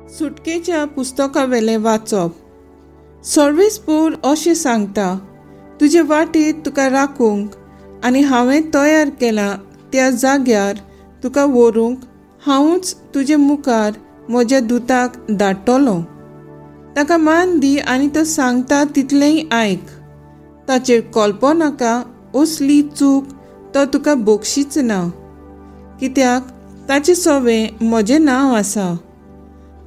सुटकेच्या पुस्तकावेलें वाचप. सर्वेस्पोर अशें सांगता, तुजे वाटेर तुका राखूंक आनी हांवें तयार केलां त्या जाग्यार तुका व्हरूंक हांवूच तुजे मुखार म्हज्या दुताक धाडटलो. ताका मान दी आनी तो सांगता तितलेंय आयक. ताचेर कल्पो नाका, असली चूक तो तुका बक्षीच ना, कित्याक ताचें सवें म्हजें नांव आसा.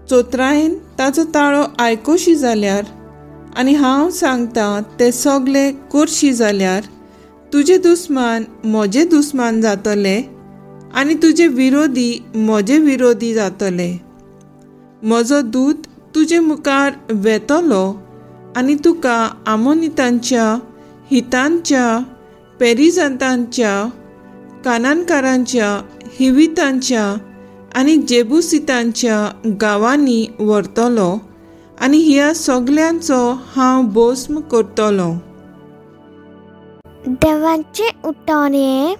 चोत्रायेन ताचो ताळो आयकोशी जाल्यार आनी हांव सांगता ते सगळे करशी जाल्यार तुजे दुस्मान म्हजे दुस्मान जातले आनी तुजे विरोधी म्हजे विरोधी जातले. म्हजो दूत तुजे मुखार वेतलो आनी तुका आमोनितांच्या, हितांच्या, पेरिजांतांच्या, कानानकारांच्या, हिवितांच्या आनी जेबुसितांच्या गांवांनी व्हरतलो आनी ह्या सगल्यांचो हांव भस्म करतलो. देवाचे उठाणे,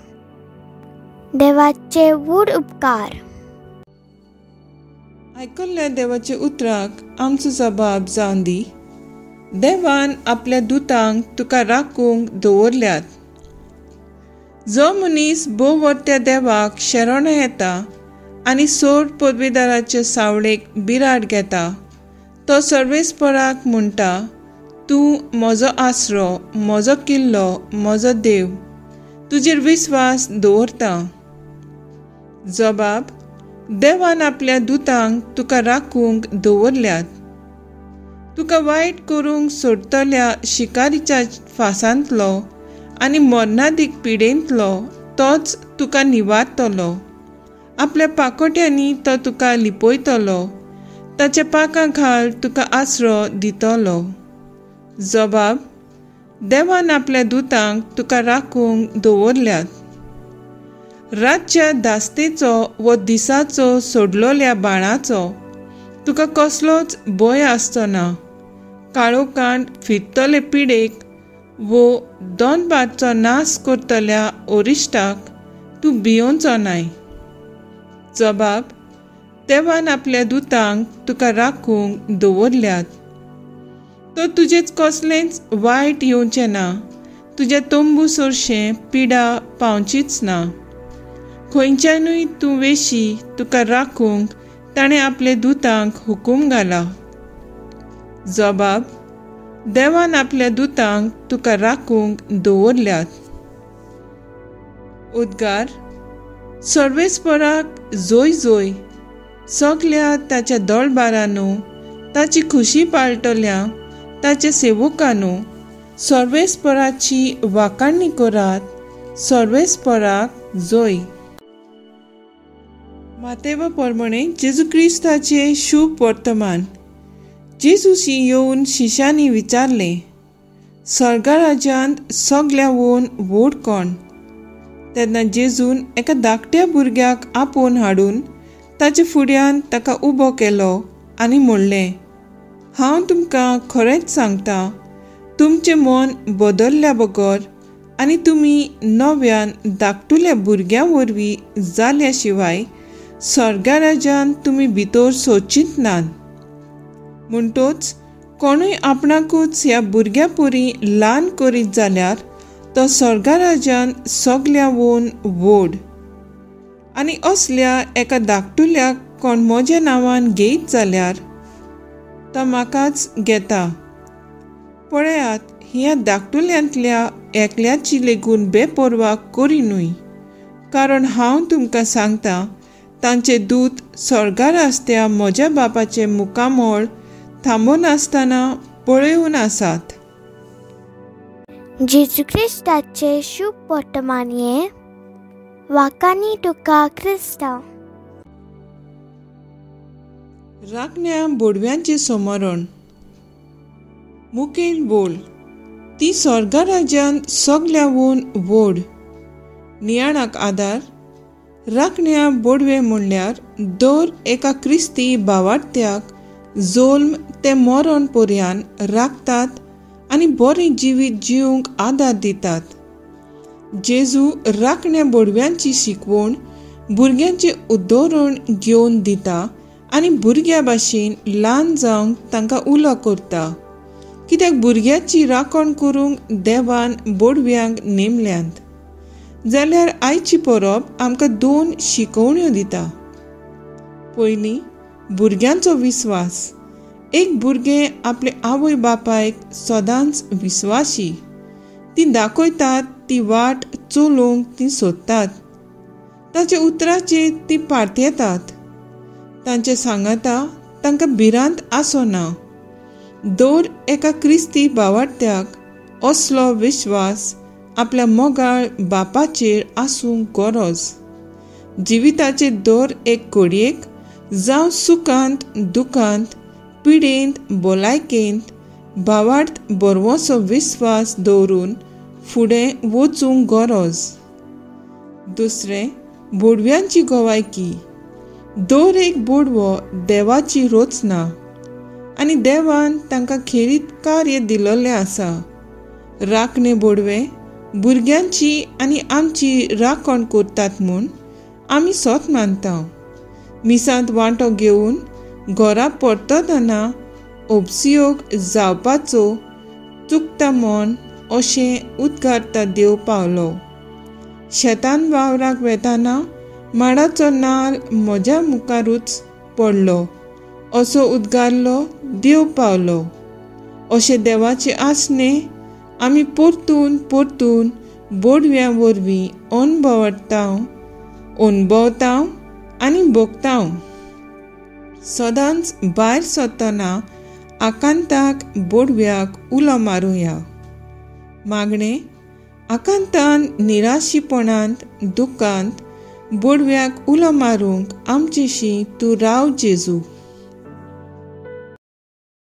देवाचे व्हड उपकार. आयकल्ल्या देवाच्या उतराक आमचो जबाब जावन दी. देवान आपल्या दुतांक तुका राखूंक दवरल्यात. जो मनीस भोववर्त्या देवाक शरण येता आनी सोड पदवीदाराचे सावळेक बिराड घेता तो सर्वेस्पराक म्हणटा, तूं म्हजो आसरो, म्हजो किल्लो, म्हजो देव, तुजेर विस्वास दवरता. जबाब, देवान आपल्या दुतांक तुका राखूंक दवरल्यात. तुका वायट करूंक सोडटल्या शिकारीच्या फासांतलो आनी मरणादीक पिडेंतलो तोच तुका निवारतलो. आपल्या पाकोट्यांनी तो तुका लिपयतलो, ताच्या पाकां खाल तुका आसरो दितलो. जबाब, देवान आपल्या दुतांक तुका राखूंक दवरल्यात. रातच्या दास्तेचो वो दिसाचो सोडलोल्या बाणाचो तुका कसलोच भंय आसचो ना. काळोखांत फिरतले पिडेक वो दोनपारचो नाश करतल्या ओरिश्टाक तूं भियोवचो नाय. जबाब, देवान आपल्या दुतांक तुका राखूंक दवरल्यात. तो तुजेच कसलेंच वायट येवचें ना, तुज्या तंबू सरशें पिडा पावचीच ना. खंयच्यानूय तूं वेशी तुका राखूंक ताणें आपल्या दुतांक हुकूम घाला. जबाब, देवान आपल्या दुतांक तुका राखूंक दवरल्यात. उद्गार, सर्वेस्पराक जोय जोय, सगल्या ताच्या दळबारानू, ताची खुशी पाळटल्या ताच्या सेवकानू, सर्वेस्पराची वाखाणणी करात, सर्वेस्पराक जोय. मातेवा प्रमाणे जेजू क्रिस्ताचे शुभ वर्तमान. जेजूशी येवन शिश्यांनी विचारलें, स्वर्गराज्यांत सगल्यावून व्हड कोण? तेन्ना जेजून एका धाकट्या भुरग्याक आपोवन हाडून ताचे फुड्यान ताका उबो केलो आनी म्हणलें, हांव तुमकां खरेंच सांगता, तुमचें मन बदल्ल्या बगर आनी तुमी नव्यान धाकटुल्या भुरग्यां वरवीं जाल्या शिवाय स्वर्गराज्यांत तुमी भितर सोचीत नात. म्हणटोच कोणूय आपणाकूच ह्या भुरग्यां परी ल्हान करीत जाल्यार तो स्वर्गराज्यांत सगल्यावून व्हड. आनी असल्या एका धाकटुल्याक कोण म्हज्या नांवान घेयत जाल्यार तो म्हाकाच घेता. पळयात, ह्या धाकटुल्यांतल्या एकल्याची लेगून बेपर्वा करी न्हय, कारण हांव तुमकां सांगता, तांचे दूत स्वर्गार आसत्या म्हज्या बापाचें मुखामळ थांबोनासतना पळोवन आसात. जेजू क्रिस्ताचे शुभ वर्तमान हें, वाखाणी तुका क्रिस्ता. राखण्या बोडव्यांचें समरण. मुखेल बोल, ती स्वर्गराज्यांत सगल्यावून व्हड. नियाळाक आदार, राखण्या बोडवे म्हणल्यार दर एका क्रिस्ती भावार्थ्याक जोल्म ते मरण पर्यान राखतात आनी बरें जिवीत जिवंक आदार दितात. जेजू राखण्या बोडव्यांची शिकवण भुरग्यांचें उदाहरण घेवन दिता आनी भुरग्या भाशेन ल्हान जावंक तांकां उलो करता. कित्याक भुरग्याची राखण करूंक देवान बोडव्यांक नेमल्यांत. जाल्यार आयची परब आमकां दोन शिकवण्यो दिता. पयलीं, भुरग्यांचो विस्वास. एक भुरगें आपले आवय बापायक सदांच विस्वाशी. ती दाखयतात ती वाट चलोवंक ती सोदतात. ताच्या उतराचेर ती पारतेतात. तांचे सांगाता तांकां भिरांत आसना. दर एका क्रिस्ती भावार्थ्याक असलो विश्वास आपल्या मोगाळ बापाचेर आसूंक गरज. जिविताचे दर एक घडयेक जावं सुखांत दुखांत पिडेंत भलायकेंत भावार्थ बरवसो विस्वास दवरून फुडें वचूंक गरज. दुसरें, बोडव्यांची गवायकी. दर एक बोडवो देवाची रचना आनी देवान तांकां खेरीत कार्य दिल्लें आसा. राखणे बोडवे भुरग्यांची आनी आमची राखण करतात म्हूण आमी सोत मानता. मिसांत वांटो घेवन घरा परततना ओबसियोग जावपाचो चुकता म्हूण अशें उद्गारता देव पावलो. शेतान वावराक वेताना माडाचो नाल म्हज्या मुखारूच पडलो असो उद्गारलो देव पावलो. अशें देवाचे आसणे आमी परतून परतून बोडव्यां वरवीं अणभवता आनी भोगता. सदांच भायर सरतना आकांताक बोडव्याक उलो मारुया. मागणें, आकांतान निराशीपणांत दुखांत बोडव्याक उलो मारूंक आमचेशी तूं राव जेजू.